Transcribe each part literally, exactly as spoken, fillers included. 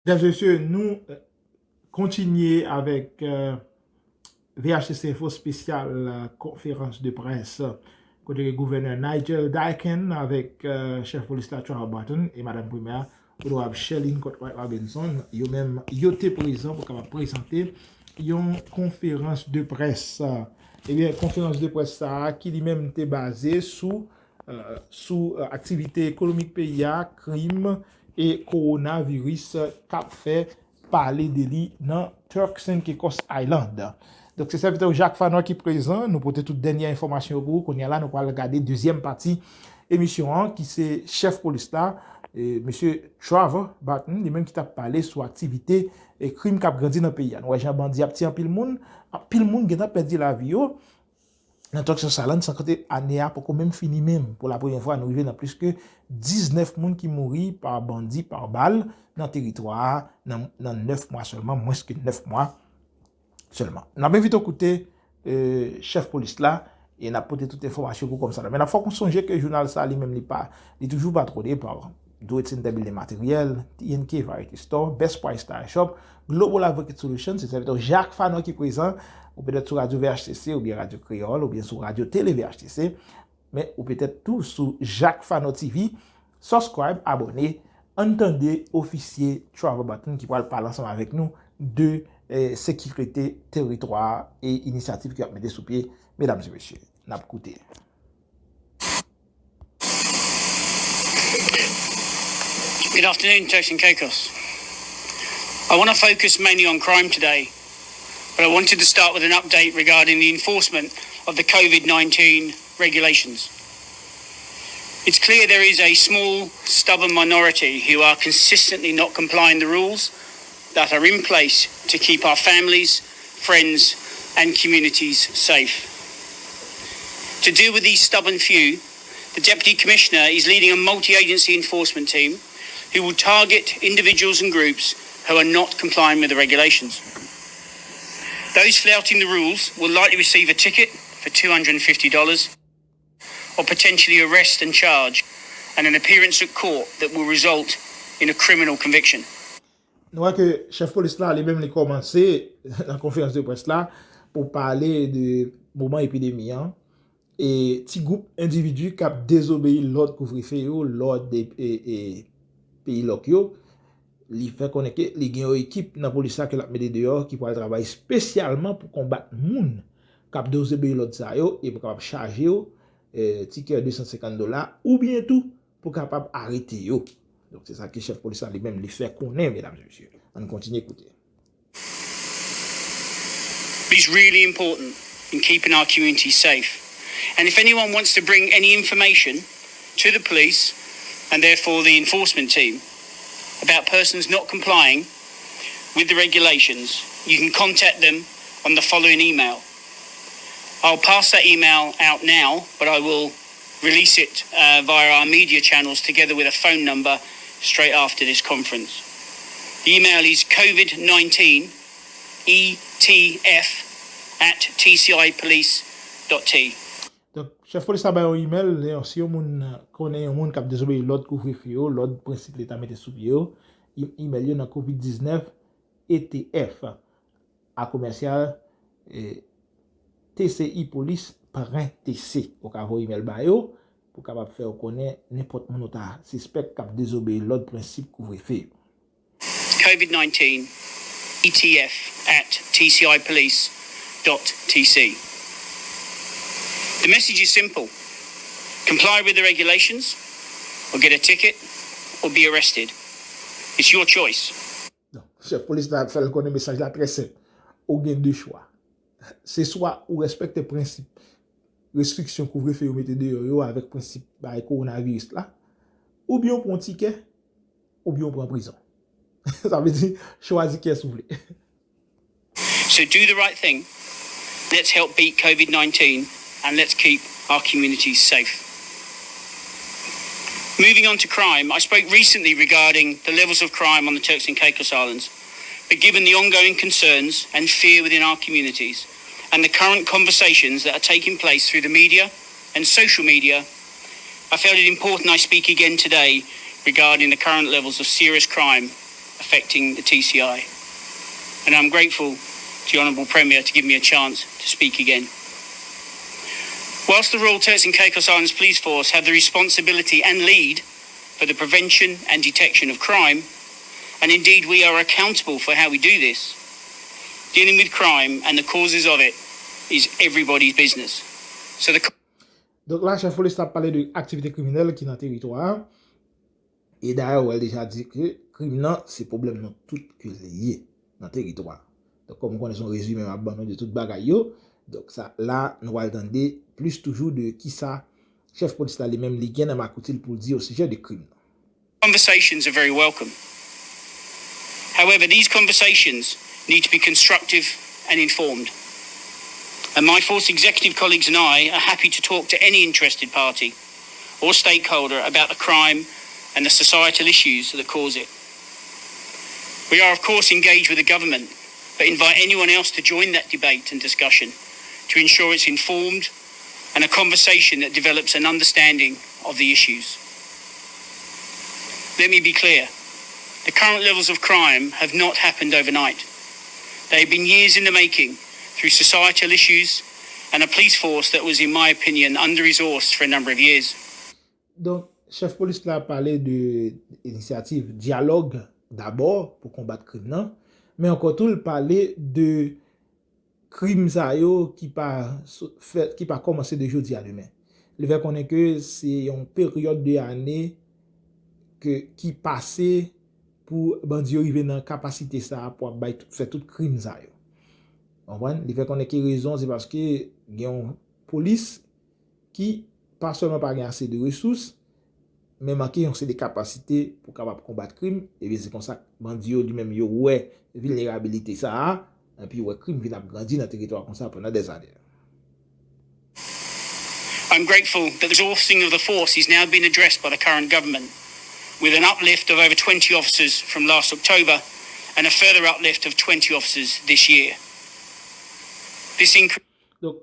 Mesye, nou kontinye avèk V H T C Info espesyal konferans de près kote ke gouvènè Nigel Diken avèk chèf polis la Trevor Barton e madanm primè a Onorab Sherline Cotwright Robinson, yo menm yo te prezan pou kapab prezante yon konferans de près. Ebyen, konferans de près sa a ki li menm te baze sou sou aktivite ekonomik peyi a, krim e kowonaviris k ap fè pale de li nan Turks and Caicos Island. Donk, se sèvitè w Jacques Fanois ki prezan. Nou pote tout dènye enfòmasyon yo pou ou. Kounye a la, nou pral gade dezyèm pati emisyon an, ki se chèf polis la, e, mesye Trevor Barton, li menm ki t ap pale sou aktivite e krim k ap grandi nan peyi a. Nou wè jan bandi ap tiye anpil moun, anpil moun gentan pèdi lavi yo. Nan Turks and Caicos Island, san konte ane a poko menm fini menm. Pou la premyè fwa, nou rive nan plis ke diznèf moun ki mouri pa bandi, pa bal, nan teritwa a, nan, nan nèf mwa sèlman, mwens ke nèf mwa sèlman. N ap envite w koute, e, chèf polis la, e n ap pote tout enfòmasyon pou kòm sa la. Men n ap fè w sonje ke jounal sa li menm li pa, li toujou patwone pa Dwayne Center Building Material, T N K Variety Store, Best Price Tire Shop, Global Advocate Solution, se sèvitè w Jacques Fanois ki prezan, ou petèt sou radyo V H T C, oubyen radyo kreyòl, oubyen sou radyo tele V H T C, men ou petèt tou sou Jacques Fanois T V. Subscribe, abòne, ann tande ofisye Trevor Barton ki pral pale ansanm avèk nou de, eh, sekirite teritwa a e inisyativ ke y ap mete sou pye, medam e mesye. N ap koute. Good afternoon, Turks and Caicos. I want to focus mainly on crime today, but I wanted to start with an update regarding the enforcement of the COVID nineteen regulations. It's clear there is a small, stubborn minority who are consistently not complying the rules that are in place to keep our families, friends, and communities safe. To deal with these stubborn few, the Deputy Commissioner is leading a multi-agency enforcement team who will target individuals and groups who are not complying with the regulations. Those flouting the rules will likely receive a ticket for two hundred and fifty dollars or potentially arrest and charge, and an appearance at court that will result in a criminal conviction. Nou wè ke chèf polis la, li menm, li kòmanse nan konferans de près la pou pale de moman epidemi an, e ti gwoup endividi k ap dezobeyi lòd kouvrefe yo, lòd e, e, e peyi lòk yo, li fè konnen ke li gen yon ekip nan polis la ke l ap mete deyò ki pral travay espesyalman pou konbat moun k ap dezobeyi lòd sa yo e pou kapab chaje yo, eh, tikè de san senkant dola oubyen tou pou kapab arete yo. Donk, se sa ke chèf polis la li menm li fè konnen, medam e mesye. Ann kontinye koute. It's really important in keeping our community safe. And if anyone wants to bring any information to the police and therefore the enforcement team about persons not complying with the regulations, you can contact them on the following email. I'll pass that email out now, but I will release it, uh, via our media channels together with a phone number straight after this conference. The email is COVID nineteen E T F at T C I police dot T. Donk, chèf polis la bay yon email, si yon moun konnen yon moun k ap dezobeyi lòd kouvrefe yo, lòd prensip leta mete sou pye yo, email yo nan COVID nineteen E T F a komèsyal, eh, T C I polis pwen T C. Ou ka voye imèl ba yo pou kapab fè yo konnen nenpòt moun ou ta sispèk k ap dezobeyi lòd prensip kouvrefe yo. COVID nineteen E T F at T C I police dot T C. The message is simple. Comply with the regulations or get a ticket or be arrested. It's your choice. Donk, chèf polis la ap fè l konnen mesaj la trè senp. Ou gen de chwa. Se swa ou respekte prensip restriksyon kouvrefe yo mete deyò yo avèk prensip bagay kowonaviris la, oubyen w pran yon tikè, oubyen w pran prizon. Sa vle di, chwazi kiyès ou vle. So do the right thing. Let's help beat COVID nineteen and let's keep our communities safe. Moving on to crime, I spoke recently regarding the levels of crime on the Turks and Caicos Islands, but given the ongoing concerns and fear within our communities and the current conversations that are taking place through the media and social media, I felt it important I speak again today regarding the current levels of serious crime affecting the T C I. And I'm grateful to the Honourable Premier to give me a chance to speak again. Whilst the Royal Turks and Caicos Islands Police Force have the responsibility and lead for the prevention and detection of crime, and indeed we are accountable for how we do this, dealing with crime and the causes of it is everybody's business. So the Donk la, chèf polis la ap pale de aktivite kriminèl ki nan teritwa a. E dayè, ou wè l deja di ke krim nan, se pwoblèm nou tout ke l ye nan teritwa a. Donk, kòm ou konnen, se yon rezime m ap ban nou de tout bagay yo. Donk, sa, la, nou pral tande plis toujou de kisa chèf polis la li menm li gen nan makout li pou l di osijè de krim nan. Conversations are very welcome. However, these conversations need to be constructive and informed. And my force executive colleagues and I are happy to talk to any interested party or stakeholder about the crime and the societal issues that cause it. We are, of course, engaged with the government, but invite anyone else to join that debate and discussion to ensure it's informed and a conversation that develops an understanding of the issues. Let me be clear. The current levels of crime have not happened overnight. They have been years in the making through societal issues and a police force that was, in my opinion, under-resourced for a number of years. Donk, chèf polis la pale de inisyativ dyalòg dabò pou konbat krim nan, men ankò tou l pale de krim sa yo ki pa so- fèt, ki pa kòmanse de jodi a demen. Li fè konnen ke se yon peryòd de ane ke, ki pase pou bandi yo rive nan kapasite sa a pou ap bay tout, fè tout krim sa yo. Konprann? Li fè konnen ki rezon, se paske gen yon polis ki pa sèlman pa gen ase de resous, men manke yon seri de kapasite pou kapab konbat krim, ebyen se konsa bandi yo li menm yo wè vilnerabilite sa a, epi yo wè krim vin ap grandi nan teritwa konsa pandan dèzane. I'm grateful that the resourcing of the force is now being addressed by the current government, with an uplift of over twenty officers from last October and a further uplift of twenty officers this year. This increase Donk,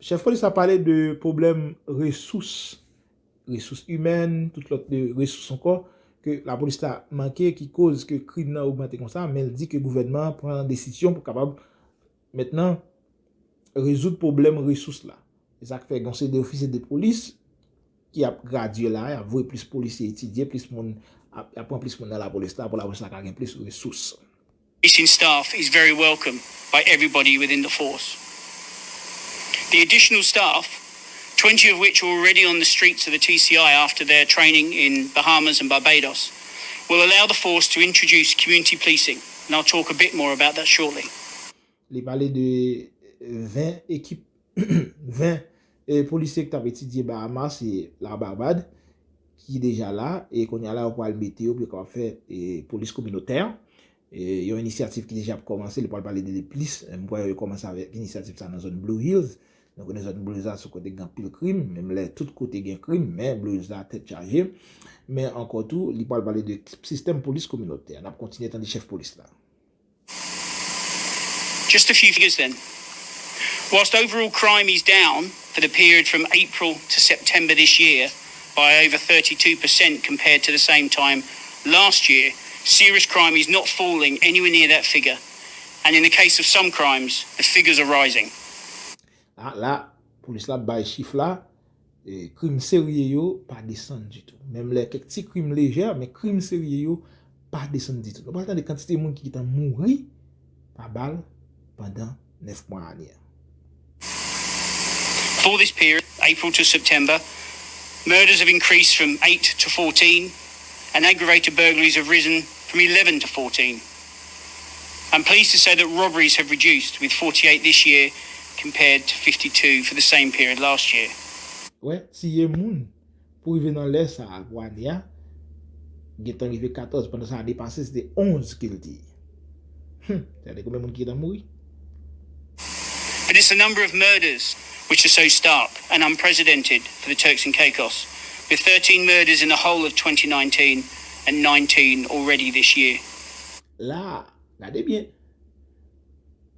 chèf polis la pale de pwoblèm resous, resous imèn, tout lòt de resous ankò, ke lapolis la manke, ki koz ke krim nan ogmante konsa, men l di ke gouvènman an pran desizyon pou kapab mentnan rezoud pwoblèm resous la. Se sa k fè gen yon seri de ofisye de polis ki ap gradye la, y ap voye plis polisye etidye, plis moun, ap, y ap pran plis moun nan lapolis la, pou lapolis la ka gen plis resous. Increase in staff is very welcome by everybody within the force. The additional staff, twenty of which are already on the streets of the T C I after their training in Bahamas and Barbados, will allow the force to introduce community policing, and I'll talk a bit more about that shortly. Li pale de ven ekip, ven e, polisye ki t ap etidye Bahamas e La Barbad, ki deja la, e kounye a la, yo pral mete yo pou yo kapab fè e, polis kominotè. E, yon inisyativ ki deja ap kòmanse, li pral pale de li plis. E, m kwè yo kòmanse avèk inisyativ sa nan zòn Blue Hills. Nou konnen zòn Blue Hills la se kote gen anpil krim, menm lè tout kote gen krim, men Blue Hills la tèt chaje. Men ankò tou, li pral pale de sistèm polis kominotè. N ap kontinye tande chèf polis la. Just a few figures then. Whilst overall crime is down for the period from April to September this year by over thirty-two percent compared to the same time last year, serious crime is not falling anywhere near that figure. And in the case of some crimes, the figures are rising. A, la, polis la bay chif la, e, krim serye yo pa desann ditou. Menm lè kèk ti krim lejè, men krim serye yo pa desann ditou. Nou pral tande kantite moun ki gentan mouri pa bal pandan nèf mwa ane a. For this period, April to September, murders have increased from eight to fourteen, and aggravated burglaries have risen from eleven to fourteen. I'm pleased to say that robberies have reduced, with forty-eight this year compared to fifty-two for the same period last year. Wè, tiye moun pou rive nan lè sa a, pou ane a, gentan rive katòz. Pandan sa, ane pase, se te onz ke l te ye. Hum, gade konbyen moun ki gentan mouri. But it's the number of murders which are so stark and unprecedented for the Turks and Caicos, with thirteen murders in the whole of twenty nineteen and nineteen already this year. La, gade byen.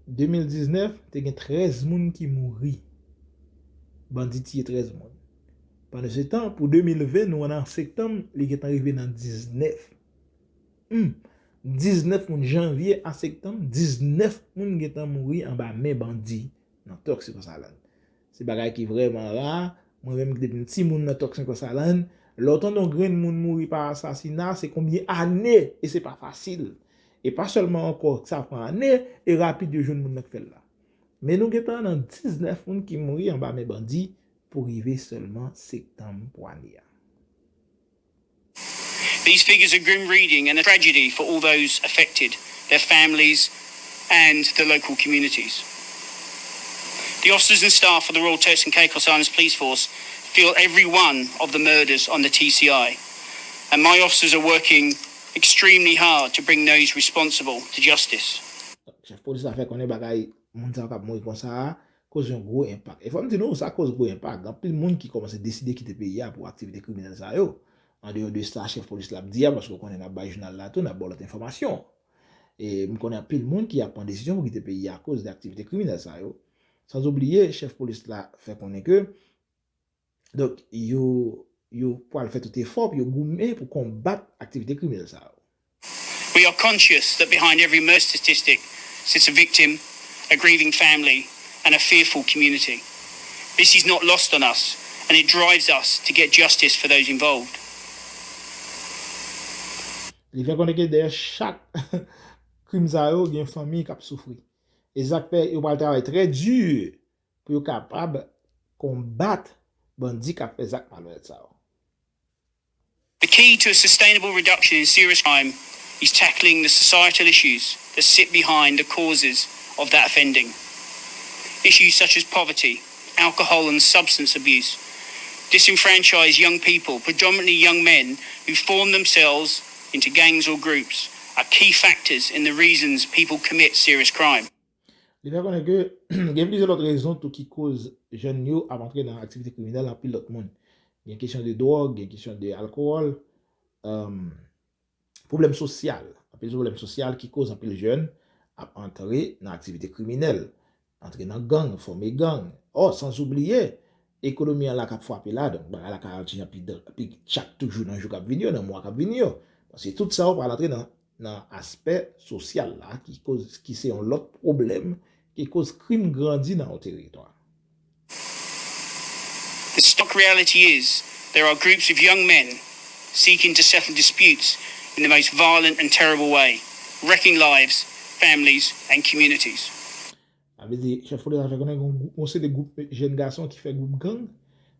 De mil diznèf, te gen trèz moun ki mouri. Bandi tiye trèz moun. Pandan se tan, pou de mil ven, nou nan septanm, li gentan rive nan diznèf. Hum, diznèf moun, janvye a septanm, diznèf moun gentan mouri anba men bandi nan Turks and Caicos Island. Se bagay ki vrèman ra. Mwen menm ki depi m timoun nan Turks and Caicos Island, lè w tande yon grenn moun mouri pa asasina, se konbyen ane, e se pa fasil. E pa sèlman ankò sa pran ane, e rapid yo jwenn moun nan k fè l la. Men nou gentan nan diznèf moun ki mouri anba men bandi pou rive sèlman septanm pou ane a. These figures are grim reading and a tragedy for all those affected, their families, and the local communities. The officers and staff of the Royal Turks and Caicos Islands Police Force feel every one of the murders on the T C I, and my officers are working extremely hard to bring those responsible to justice. Chèf polis la fè konnen bagay moun sa yo k ap mouri konsa a koz yon gwo enpak. E fò m di nou, sa koz gwo enpak. Gen anpil moun ki kòmanse deside kite peyi a pou aktivite kriminèl sa yo. Andeyò de sa chèf polis la ap di a, paske w konnen n ap bay jounal la tou, n ap ba w lòt enfòmasyon. E m konnen anpil moun ki ap pran desizyon pou kite peyi a akoz de aktivite kriminèl sa yo. Sanzobliye, chèf polis la fè konnen ke, donk, yo, yo pral fè tout efò pou yo goumen pou konbat aktivite kriminèl sa yo. We are conscious that behind every murder statistic sits a victim, a grieving family, and a fearful community. This is not lost on us, and it drives us to get justice for those involved. Li fè konnen ke dèyè chak krim sa yo, gen fanmi k ap soufri. E sa k fè yo pral travay trè di pou yo kapab konbat bandi k ap fè zak malonèt sa yo. The key to a sustainable reduction in serious crime is tackling the societal issues that sit behind the causes of that offending. Issues such as poverty, alcohol and substance abuse, disenfranchised young people, predominantly young men who form themselves into gangs or groups, are key factors in the reasons people commit serious crime. Li fè konnen ke gen plizyè lòt rezon tou ki koz jèn yo ap antre nan aktivite kriminèl anpil lòt moun. Gen kesyon de dwòg, gen kesyon de alkòl, um, pwoblèm sosyal. Anpil pwoblèm sosyal ki koz anpil jèn ap antre nan aktivite kriminèl, antre nan gang, fòme gang. Ò, sanzobliye, ekonomi an la k ap frape la, donk bagay la ka al ti jan pi, pi tchak toujou nan jou k ap vini yo, nan mwa k ap vini yo. Paske tout sa yo pral antre nan, nan aspè sosyal la, ki koz, ki se yon lòt pwoblèm, ki koz krim grandi nan yon teritwa. The stark reality is there are groups of young men seeking to settle disputes in the most violent and terrible way, wrecking lives, families and communities. Sa vle di, chèf polis la fè konnen gen yon gwoup, yon seri de gwoup jèn gason ki fè gwoup gang.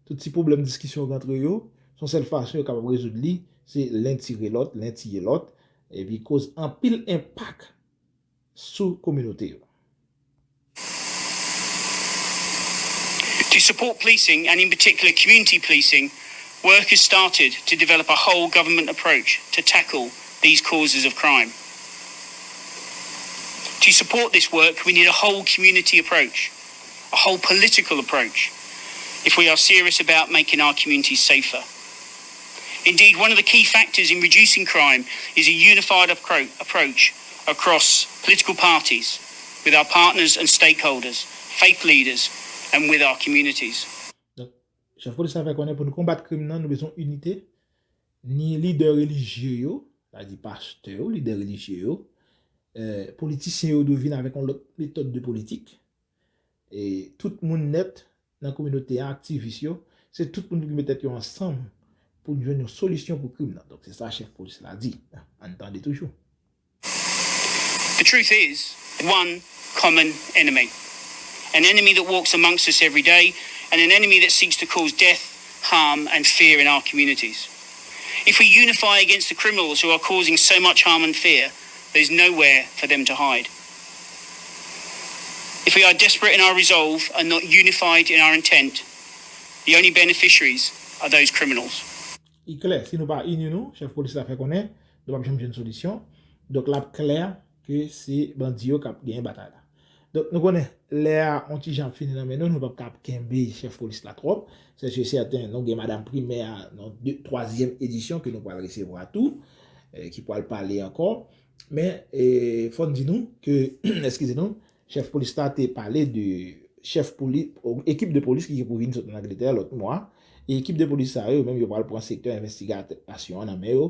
Tout ti pwoblèm diskisyon yo gen antre yo, se yon sèl fason yo kapab rezoud li, se len tire lòt, len tiye lòt, epi koz anpil enpak sou kominote yo. To support policing, and in particular community policing, work has started to develop a whole government approach to tackle these causes of crime. To support this work, we need a whole community approach, a whole political approach, if we are serious about making our communities safer. Indeed, one of the key factors in reducing crime is a unified appro- approach across political parties, with our partners and stakeholders, faith leaders, and with our communities. Chèf polis la fè konnen pou nou konbat krim nan, nou bezwen inite, ni lidè relijye yo, sa vle di pastè yo, lidè relijye yo, eh, politisyen yo dwe vin avèk yon lòt metòd de politik. E tout moun nèt nan kominote a, aktivis yo, se tout moun pou ki met tèt yo ansanm pou n jwenn yon solisyon pou krim nan. Donk se sa chèf polis la di. Ann tande toujou. The truth is, one common enemy. An enemy that walks amongst us every day, and an enemy that seeks to cause death, harm, and fear in our communities. If we unify against the criminals who are causing so much harm and fear, there's nowhere for them to hide. If we are desperate in our resolve and not unified in our intent, the only beneficiaries are those criminals. I klè, si nou pa ini nou, chèf polis la fè konnen, nou p ap janm jwenn solisyon. Donk, l ap klè ke se bandi yo k ap genyen batay la. Donk, nou konnen, lè a yon ti jan ap fini nan men nou, nou p ap ka ap kenbe chèf polis la twòp. Se si sèten, nou gen madanm primè a nan de, twazyèm edisyon ke nou pral resevwa tou, eh, ki pral pale ankò. Men, eh, fò n di nou ke, eskize nou, chèf polis la te pale de chèf polis, ekip de polis ki gen pou vin sot ann Angletè lòt mwa. E ekip de polis sa yo, menm yo pral pran sektè envestigasyon an nan men yo.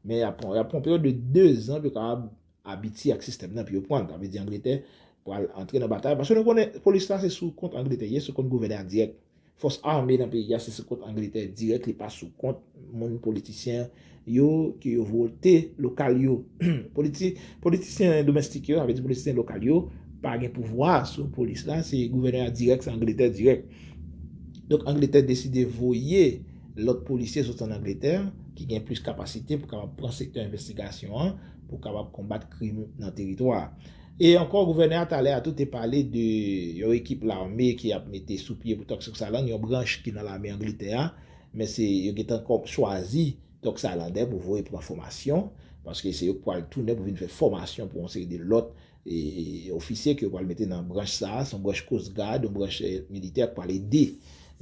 Men y ap pran, y ap pran yon peryòd de dezan pou yo kapab abitye ak sistèm nan, pou yo pran l. Sa vle di Angletè pral antre nan batay. Paske nou konnen polis la se sou kont Angletè ye, sou kont gouvènè a dirèk. Fòs ame nan peyi a se sou kont Angletè dirèk, li pa sou kont moun politisyen yo ke yo vote lokal yo. Politi, politisyen domestik yo, sa vle di politisyen lokal yo, pa gen pouvwa sou polis la, se gouvènè a dirèk, se Angletè dirèk. Donk Angletè deside voye lòt polisye sot ann Angletè ki gen plis kapasite pou kapab pran sektè envestigasyon an, pou kapab konbat krim nan teritwa a. E ankò, gouvènè a talè a tou te pale de yon ekip lame ki ap mete sou pye pou Turks and Caicos Islands, yon branch ki nan lame Angletè a, men se yo gentan kòm chwazi Turks Islanders pou voye pran fòmasyon, paske se yo k pral tounen pou vin fè fòmasyon pou yon seri de lòt e, e, ofisye ke yo pral mete nan branch sa a, se yon branch Coast Guard, yon branch eh, militè k pral ede.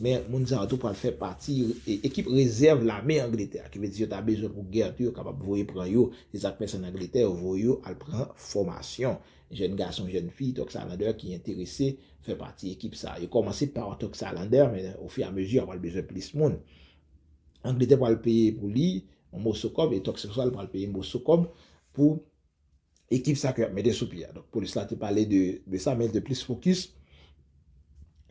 Men moun sa yo tou pral fè pati e, ekip rezèv lame Angletè, ki vle di yo ta bezwen pou gè tou, yo kapab voye pran yo. Se sa k fè se ann Angletè, yo voye yo al pran fòmasyon. Jèn gason, jèn fi, Turks Islanders ki enterese fè pati ekip sa a. Yo kòmanse pa Turks Islanders, men ofiramezi, yo pral bezwen plis moun. Angletè pral peye pou li yon moso kòb, e Turks Central pral peye yon moso kòb pou ekip sa ke y ap mete sou pye a. Donk, polis la te pale de, de sa, men li te plis fokis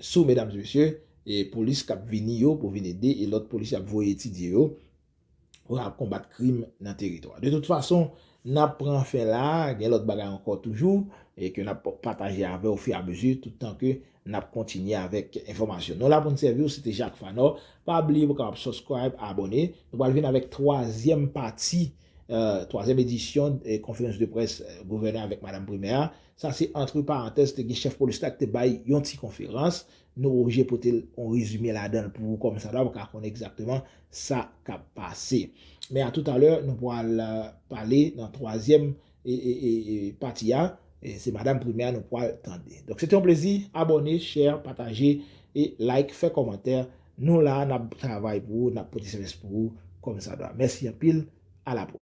sou medam e mesye, e polis k ap vini yo pou vin ede, e lòt polis y ap voye etidye yo pou ap konbat krim nan teritwa. De tout fason, n ap pran fen la, gen lòt bagay ankò toujou, e ke n ap pataje avè w ofiramezi, toutan ke n ap kontinye avèk enfòmasyon. Non la pou n sèvi w, se te Jacques Fanor. Pa bliye pou w kapab subscribe, abòne. Nou pral vin avèk twazyèm pati, euh, twazyèm edisyon eh, konferans de près eh, gouvènè avèk madanm primè a. Sa se antre parantèz, te gen chèf polis la ki te bay yon ti konferans. Nou oblije pote l yon rezime ladan l pou ou kòmsadwa, pou w ka konnen egzakteman sa k ap pase. Men a toutalè, nou pral euh, pale nan twazyèm e, e, e, e, pati a. E se madanm primè a nou pral tande. Donk, se te yon plezi. Abòne, share, pataje e like, fè kòmantè. Nou la, n ap travay pou ou, n ap pote sèvis pou ou kòmsadwa. Mèsi anpil. A la pwòchèn.